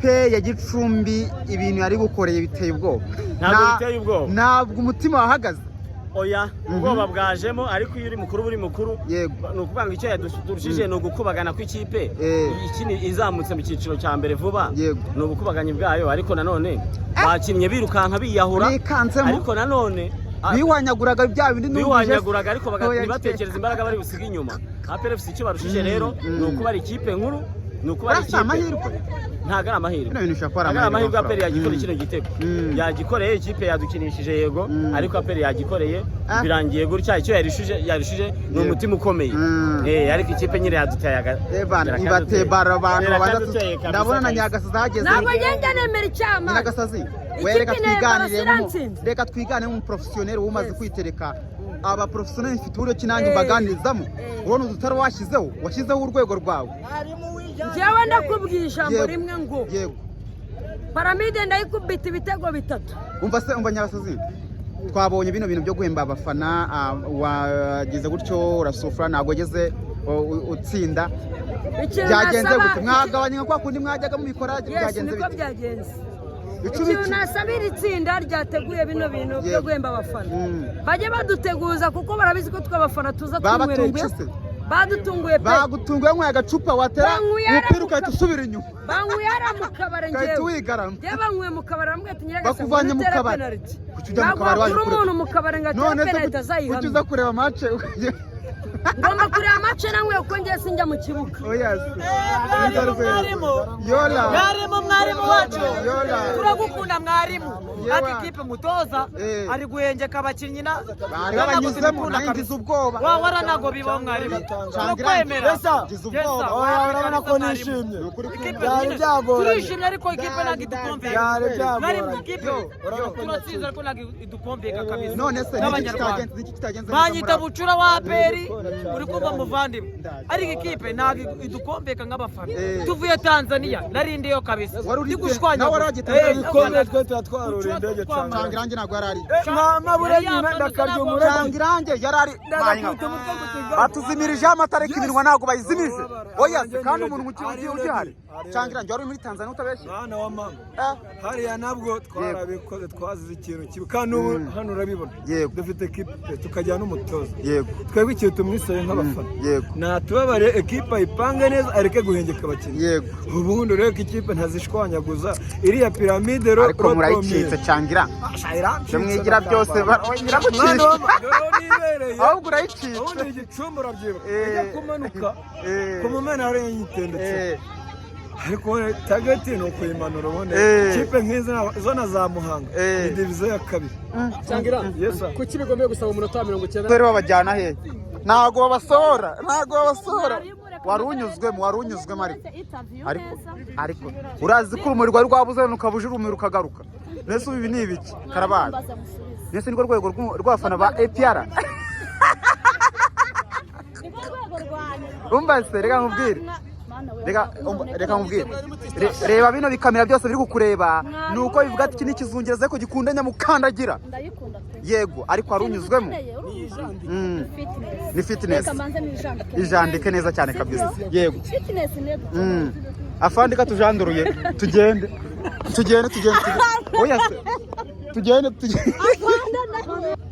Ekipe ya Gicumbi ibintu yari gukoreye biteye ubwoba. Ntabwo biteye ubwoba. Ntabwo umutima wahagaze. Oya, ubwoba bwajemo, ariko iyo uri mukuru uba uri mukuru. Ni ukuvuga ngo icyo yadurushije ni ugukubagana kw'ikipe. Ikini izamutse mu cyiciro cya mbere vuba. Ni ubukubaganyi bwayo, ariko nanone bakinnye birukanka biyahura. Bikanzemo. Ariko nanone Biwanyaguraga bya bindi numvise. Biwanyaguraga, ariko Oya, ntibatekereza imbaraga bari busiga inyuma. APR FC icyo barushije rero ni ukuba ari ikipe nkuru, ni ukuba ari Urasa ikipe amahirwe. Ntabwo ari amahirwe. Bino bintu bishobora kuba ari Ntabwo ari amahirwe. amahirwe. APR yagikoreye kino gitego. Yagikoreye, ikipe yadukinishije yego, ariko APR yagikoreye. Birangiye gutya. Icyo yarushije ni umutima ukomeye. Ariko ikipe nyine yaduteye Ebana, ibateye bara abantu babanza ndabona na Nyagasazi ahageze. Ntabwo ngenda nemera icyama. Nyagasazi, we Ikipe reka inteye twiganire baro siransinze. Reka twiganire nk'umuprofesiyoneri umaze kwitereka abaprofesiyoneri, mfite uburyo ki nanjye mbaganirizamo. Urabona udutara washyizeho urwego rwawe. Njyewe ndakubwiye ijambo rimwe ngo Pyramids ndayikubita ibitego bitatu. Umva se, umva Nyabasazi, twabonye bino bintu byo guhemba abafana, wagize gutyo urasufura, ntabwo wageze utsinda. Ikintu Byagenze nasaba gute? Mwagabanya nka kwa kundi mwajyaga mubikora? Yes. Byagenze Niko bite? byagenze. Icumi. Ikintu nasaba iri tsinda ryateguye bino bintu byo guhemba abafana, bajye baduteguza kuko barabizi ko twe abafana tuza twinywera Babatunguye icupa. se? Badutunguye pe. Bagutunguye nyweye agacupa watera Banyweye umupira aramuka- ugahita usubira inyuma. Banyweye hariya mu kabari. Ugahita Njyewe wigarama. njyewe banyweye mu kabari, bamwe ati: "Nyiragasa, Bakuvanye mu utere kabari. penalty." Kuki ujya mu Ntabwo kabari waje wakura kureba? umuntu mu kabari ngo atere None se penalty kuki azayihamye. uza kureba match? Ngomba kureba match nanyweye kuko njyewe sinjya mu kibuga. Oya se. Mwarimu. Yola. Mwarimu, mwarimu wacu. Yola. Turagukunda mwarimu. Yewa. Ariko ikipe mutoza ari guhengeka abakinnyi na Bari babanyuzemo, nanjye ngize ubwoba. Wa wara ntago bibaho mwarimu, turakwemera. Ngize ubwoba. Oya, urabona ko nishimye. Ni ukuri. Ikipe Byari nyine byagoranye. turishimye, ariko ikipe ntabwo idukomveka. Byari byagoranye. Mwarimu, ikipe turatsinze ariko ntabwo idukomveka kabisa. None se niki N'Abanyarwanda. kitagenze, niki kitagenze neza? Banyita Muri bucura wa APR, uri kumva muvandimwe, ariko ikipe ntabwo idukombeka nk'abafana. Tuvuye Tanzania, narindiyo kabisa. Wari uri ndi gushwanya. Nawe wari wagiye Tanzania? Ibikombe twe tuba twarura indege cyane. Canga irangi ntabwo yari ari. Mama buranyina ndakarya umurage. Canga irangi yari ari. Ndagakubita umutwe ngo kigali. Batuzimirijeho amatara, ariko iminwa ntabwo bayizimije. Oya se, kandi umuntu mu kibuga ugihari. Canga irangi, wari uri muri Tanzania utabeshye? Mwana wa mama, Eh? hariya nabwo twarabikoze, twazize ikintu kibi, kandi ubu hano urabibona. Dufite ekipe, tukagira n'umutoza. Twebwe ikintu tumwisaye nk'abafana, natubabare ekipe ayipange neza, areke guhengeka abakinnyi. Ubundi urebe ko ikipe ntazishwanyaguza iriya Pyramids ro. Ariko murayicitse, Cangira. Ibyo mwigira byose Mwana wa iragucitse. mama, dore nibereye. Ahubwo urayicitse. Ubundi Igicumbi urabyibuka ujya kumanuka ku Mumena hariya yitendetse, ariko target ni ukuyimanura ubundi. Ikipe nk'izi zo na za Muhanga ni division ya kabiri. Yes, sir. Kuki bigomba gusaba umunota wa 90? Dore babajyana he? Ntabwo babasohora, ntabwo babasohora. Wari unyuzwemo, wari unyuzwemo, ariko urazi ko urumuri rwari rwabuze none ukaba uje urumuri rukagaruka. Mbese ubu ibi ni ibiki karabaye? Mbese nirwo rwego rw'abafana ba APR? Niko rwego rwanjye. Umva se, reka nkubwire. Reka umva, reka nkubwire. Reba bino bikamera byose biri kukureba, ni uko bivuga ati iki ni ikizungereza ariko gikunda nyamukandagira. Ndayikunda pe. Yego, ariko wari unyuzwemo. Fitness. Ni fitness. Reka mbanze nijandike. Ijandike neza cyane kabisa, yego. Fitness niyo Afandi, katujanduruye tugende, tugende, tugende, tugende. Oya se, tugende, tugende.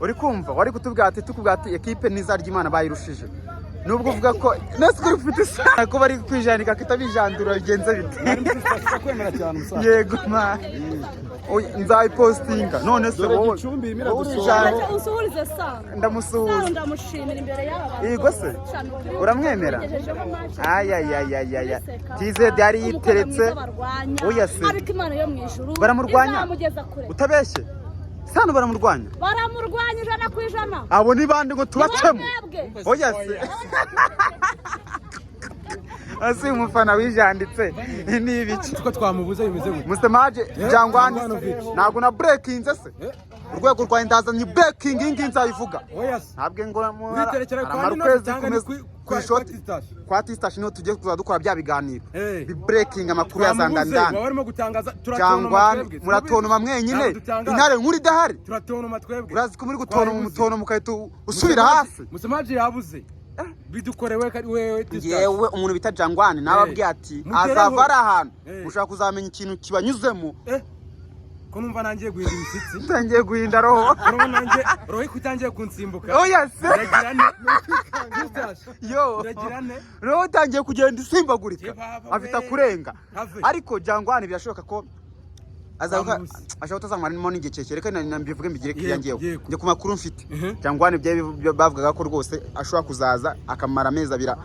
Uri kumva wari kutubwira ati, tukubwira ati ekipe nizarya Imana bayirushije, nubwo uvuga ko nese uri ufite isaha ko bari kwijandika kitabijandura, bigenze bite? Kwemera cyane umusaza. Yego ma. Oya, nzayipostinga. None se Dore wowe Gicumbi irimo wowe iradusohora. urijandika? Usuhurize Sano. Ndamusuhuza. Sano ndamushimira imbere y'aba bantu. Yego se? Cyane ukuri. Uramwemera? Tugejejeho match. Ayayayayaya. Seka. TZ yari Umukobwa yiteretse. mwiza barwanya. Oya se. Ariko Imana yo mu ijuru Baramurwanya? izamugeza kure. Utabeshye, Sano baramurwanya? Baramurwanya 100%. Abo ni bande ngo tubacemo? Mwebwe. Oya se, asi umufana wijanditse ni ibiki? Ko twamubuze, bimeze gute? Musemaje Jangwani, ntabwo na breakinze se urwego rwawe, ndazanye breaking iyi ngiyi nzayivuga. Oya se. Ntabwo ngo Uriterekera kwa aramara Nino ukwezi cyangwa ni kumeze ku kwa ishoti. Tistash? Kwa Tistash niho tugiye kuzajya dukora bya biganiro Eh. bi breaking amakuru ya Twamubuze, zandandani. baba barimo gutangaza turatonoma Jangwani, twebwe. muratonoma mwenyine. Ntabwo dutangaza. Intare nkuru idahari. Turatonoma twebwe. Urazi ko muri gutonoma, Twayibuze. umutono mugahita usubira hasi. Musemaji yabuze. Bidukorewe wewe. Yewe, umuntu bita Jangwani nababwiye ati azava ari ahantu ushaka kuzamenya ikintu kibanyuzemo. Ko numva nangiye guhinda imishyitsi. Utangiye guhinda roho. Ko numva nanjye roho itangiye kunsimbuka. Oya se. Ndagira ne? Yo. Ndagira ne? Roho utangiye kugenda isimbagurika. Ye baba afite we. akurenga. Have. Ariko Jangwani birashoboka ko azavuga Bamuzi. ashobora kutazamara n'igihe kirekire. Reka mbivuge mbigire kiriya. Yego, Ngewe yego. njye ku makuru mfite, Jangwani byari bavugaga ko rwose ashobora kuzaza akamara amezi 2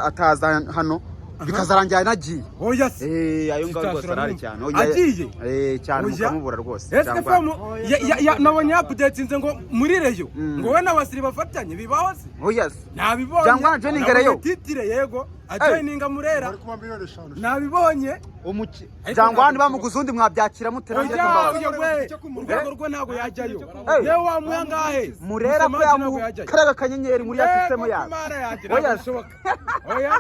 ataza hano, bikazarangira anagiye. Oya se. Ayo ngayo rwose arahari cyane. Oya, Agiye? Cyane. Oya. Mukamubura rwose. Ese Jangwani. famu nabonye updatinze ngo muri Rayon ngo we na Wasiri bafatanye, bibaho se? Oya se. Nabibonye. Jangwani joininga Rayon. Nabonye titire, yego, ajoininga Murera, nabibonye. Ariko Jangwani ntabwo bamuguze undi mwabyakira mute? Oya. Nanjye Oya we, urwego rwe ntabwo yajyayo. Hey. Yewe, wamuha ngahe? Murera ko Musemaji ntabwo yajyayo. yamukaraga akanyenyeri muri ya system Yego, yabo. Imana yanjye, Oya. ntabwo bishoboka. Oya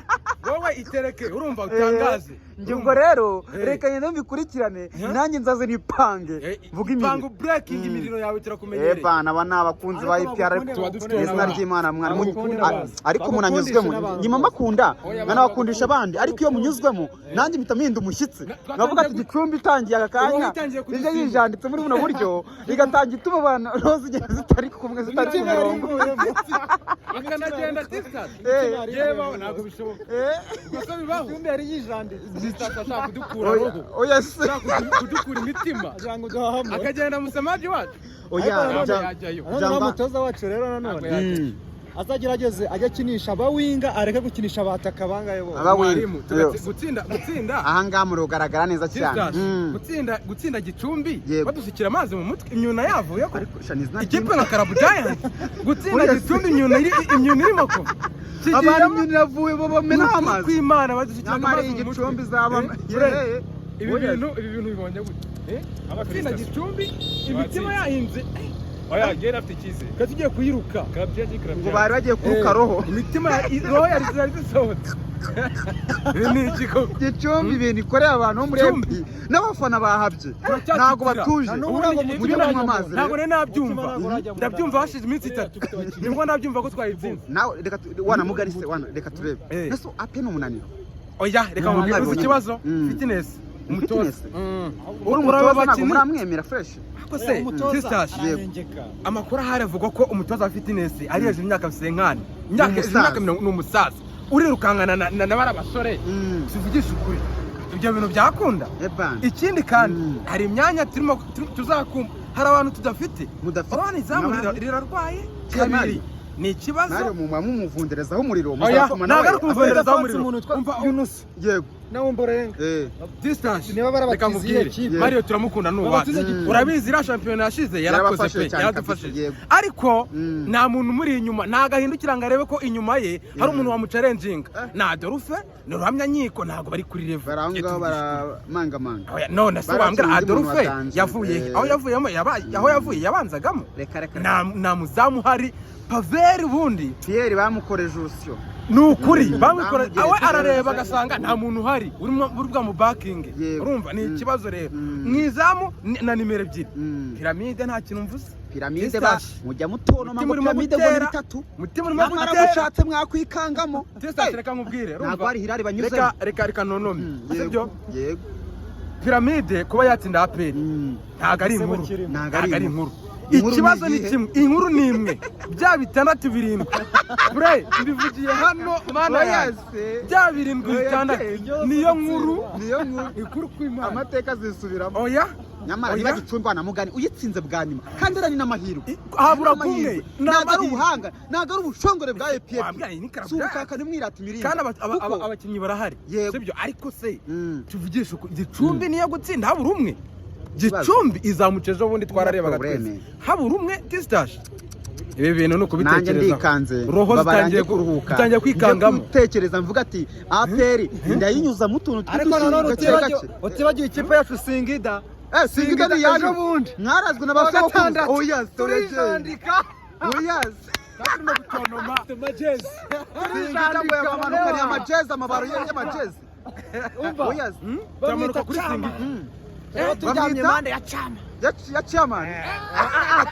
wowe, itereke, urumva utangaze. Njye ubwo rero Eh. reka ngende mbikurikirane, nanjye nzaze nipange mvuge Panga imiriro. breaking, imiriro yawe turakumenyereye. Bana, aba ni abakunzi ba APR. Tuba dufite Mu izina n'abantu. ry'Imana mwana Bagukunda bazi. ariko umuntu anyuzwemo nyuma mbakunda nkanabakundisha abandi, ariko iyo munyuzwemo nanjye mpita mpinda umushyitsi, nkavuga ati Gicumbi itangiye aka kanya Roho itangiye ije kudusimba. yijanditse muri buno buryo, igatangira ituma abantu roho zigenda zitari kumwe, zitari ku murongo. Akanagenda distance. Yewe, ntabwo bishoboka. Ubwo se bibaho? Gicumbi yari yijanditse. Distance ashaka kudukura Oya, roho, oya se. ashaka kudukura imitima, kugira ngo duhahamure. Akagenda musamaji wacu. Oya. Ntabwo yajyayo. Nanone Jangwa- umutoza wacu rero nanone azagerageze ajye akinisha abawinga, areke gukinisha abataka bangaye bose. Abawinga. Mwarimu, gutsinda Ahangaha murugaragara neza cyane. Distance, gutsinda Gicumbi badusukira amazi mu mutwe, imyuna yavuye ko Ariko sha, ni izina ikipe ry'Imana. nka Club Giant gutsinda Oya se. Gicumbi, imyuna irimo kuva. Abantu imyuna iravuye bo bamenaho Ni amazi. kw'Imana, badusukira Nyamara amazi iyi mu mutwe. Gicumbi izaba Fred, Yeee. ibi Oya. bintu bibonye gute? Abatsinda Gicumbi imitima yahinze. Oya, njyewe nafite icyizere. Twari tugiye kuyiruka. Club Giant, Club Ngo Giant. bari bagiye kuruka roho. Imitima roho yari zisohotse. Ibi ni iki koko? Gicumbi ibintu ikoreye abantu bo muri Gicumbi. MP n'abafana bahabye Turacyatitira. ntabwo batuje. Ubundi Mujye munywa amazi ntabwo rero. nari nabyumva. Umutima ntabwo urajya mu Ndabyumva hashize iminsi 3 nibwo nabyumva ko twayitsinze. Nawe reka wana mugari se wana, reka turebe. Nese ape ni umunaniro? Oya, reka nkubwire, uzi Mwabibonye. ikibazo? Fitness, umutoza. Fitness? Uri Umutoza ntabwo abakinnyi muramwemera fresh. Ariko se Umutoza Tistash, ararengeka. amakuru ahari avuga ko umutoza wa fitness ari hejuru y'imyaka 50, imyaka Ni umusaza. imyaka 40, ni umusaza urirukankana na bariya basore. Tuvugishe ukuri, ibyo bintu byakunda? Ebana. Ikindi kandi hari imyanya turimo tuzakumva hari abantu tudafite. Mudafite. Urabona izamu Nk'abandi. rirarwaye Cyane. kabiri, ni ikibazo. Nawe mumuvunderezaho umuriro. Oya, Muzatuma ntabwo nawe ari kumuvunderezaho Afite umuriro. umuntu witwa Umva, Yunus yego. nawe Mborenga. Distance. Niba barabakize Reka nkubwire. iyihe kipe? Mario turamukunda, ni uwacu. Babatize Gicumbi. Urabizi iriya shampiyona yashize yarakoze Yarabafashije pe, cyane yaradufashije. kabisa, yego. Ariko nta muntu umuri inyuma, ntabwo ahindukira ngo arebe ko inyuma ye hari umuntu wamucarenjinga. Ni Adolphe, ni Ruhamyanyiko, ntabwo bari kuri level. Bari aho ngaho baramangamanga. Oya, none se Barakina wambwira undi muntu Adolphe watanze. yavuye he? Aho yavuyemo aho yavuye yabanzagamo. Reka reka. Nta muzamu uhari. Paveri ubundi Pierre bamukoreje urusyo. Ni ukuri bamukora. Bamugeretse Awe arareba neza. agasanga nta muntu uhari urimo uri bwamubakinge. Yego. Urumva ni ikibazo rero mu izamu na nimero 2. Piramide nta kintu mvuze. Piramide ba Tistash. mujya mutonoma ngo Mutima urimo piramide ngo ni gutera. bitatu. Mutima urimo Nyamara gutera. mushatse mwakwikangamo. Tistash, Hey! reka nkubwire, urumva? Ntabwo ari Hilali banyuzemo. Reka nonome. Sibyo? Yego. Piramide kuba yatsinda APR ntabwo ari Igisebo inkuru. kirimo. Ntabwo Ntabwo ari inkuru. Inkuru Ikibazo ni ni iyihe? kimwe, inkuru ni imwe, bya bitandatu birindwi bre, mbivugiye hano, mana Oya yanjye. se. Bya birindwi Oya bitandatu se. niyo nkuru. Niyo nkuru. Inkuru kw'Imana. Amateka zisubiramo. Oya. Nyamara Oya. niba Gicumbi wanamugani uyitsinze bwa nyuma kandi ari n'amahirwe. Habura N'amahirwe. kumwe. Ntabwo ari ubuhanga, ntabwo ari ubushongore bwa EPF. Wambwira iyi ni Club Si ubukaka, nimwirata imiringa. Kandi Kuko abakinnyi barahari. Yego. Sibyo? Ariko se tuvugishe ukuri, Gicumbi niyo gutsinda habura umwe? Gicumbi izamuca ejo bundi, twararebaga twese. Probleme. Habura umwe, Tistash, ibi bintu ni Nanjye ukubitekerezaho. ndikanze. Roho Babara zitangiye njye kuruhuka. zitangiye kwikangamo. Njye gutekereza mvuga ati APR ndayinyuza mu tuntu Ariko nanone tw'udushyi gake gake. utibagiwe ikipe yacu Singida. Singida ni iyanyu. Ejo bundi. Mwarazwe na ba Kuwa sokuru. gatandatu. Oya, Turijandika. oya. Turimo gutonoma. Singida ngo yabamanukanye amajezi, amabaro y'amajezi. Umva. Oya. Turamanuka kuri Chama. Singida. Turyamye Bamwita? impande ya Chama. Ya chairman.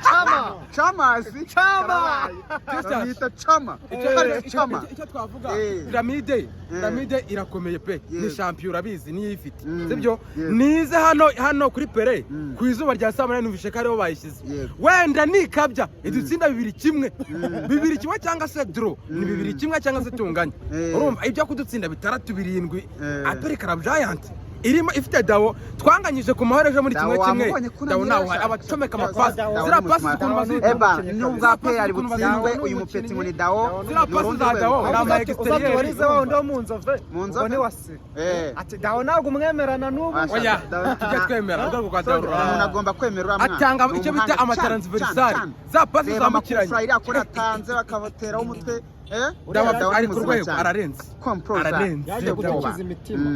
Chama. Chamazi. Chama. Bamwita Chama. Chama. Icyo twavuga, Eh. Pyramide, Pyramide irakomeye pe, ni champion, urabizi, niyo ifite, sibyo? Yego. Nize hano kuri Pere ku izuba rya saa 8, numvishe ko ariho bayishyize. Wenda nikabya idutsinda 2-1, 2-1 cyangwa se draw, ni 2-1 cyangwa se tunganya. Urumva ibyo kudutsinda 6, 7, APR Club Giant irimo ifite Dawo, twanganyije ku Mahoro ejo muri Dawo 1-1. wamubonye ko Dawo unanyerera nawe cyane. abacomeka amapasi, Dawo ziriya ni pasi muzima. ukuntu bazita. Eba, nubwo APR ari butsindwe, uyu mupeti ngo ni Dawo, Ziriya ni pasi urundi za rwego. Dawo ni ama extérieur. Uzatubarize wa wundi wo mu Nzove. Mu Nzove? Ngo ni wase. Ati Dawo ntabwo umwemerana n'ubu. Oya, tujye twemera urwego rwa Dawo. Umuntu agomba kwemera uriya mwana. Atanga Ni icyo bita umuhanga cyane, amatransversal, cyane, cyane. za pasi Reba zambukiranya. amakufra iriya akora atanze bakabateraho umutwe. Dawo Dawo ni ari ku muzima rwego, cyane. ararenze. Composer. Ararenze. Yaje gukiza imitima.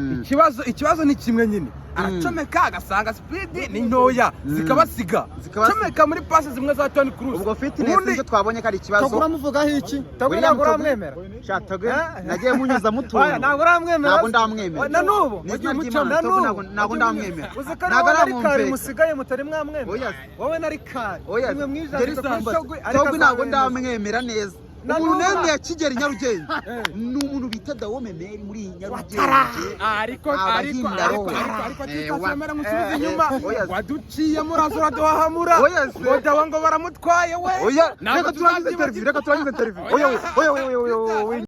Ikibazo ni kimwe nyine, aracomeka agasanga speed ni ntoya, zikabasiga. Zikabasiga. Comeka muri pasi zimwe za Toni Kroos. Ubwo fitness Ubundi nicyo twabonye ko ari ikibazo. Togo uramuvugaho iki? Togo William ntabwo Togo. uramwemera. Sha Togo, Eh? nagiye munyuza mutuntu. Oya, ntabwo uramwemera. Ntabwo ndamwemera. Na n'ubu. Ni izina ry'Imana, Na Togo n'ubu. ntabwo ndamwemera. Uzi ko ari Ntabwo wowe na Rikari aramwumveka. musigaye mutari mwamwemera. Oya. Wowe na Rikari. Oya, Nimwe mwijandika Jerry kuri Sambaza. Togo, ariko Togo ntabwo azabemeza. ndamwemera neza. Na Umuntu n'ubu. nemeye akigera i Nyarugenge ni umuntu bita Dawo Memeri muri iyi Nyarugenge. Ariko ariko Abahinda ariko roho. ariko ariko Wa- tikamera musubize inyuma. Oya. Waduciye muraza uraduhahamura. Oya se. Ngo Dawo ngo baramutwaye we. Oya, Ntabwo reka turangize tuzabyibagirwa. interview, reka turangize interview. Oya, oya, oya, oya, oya, oya.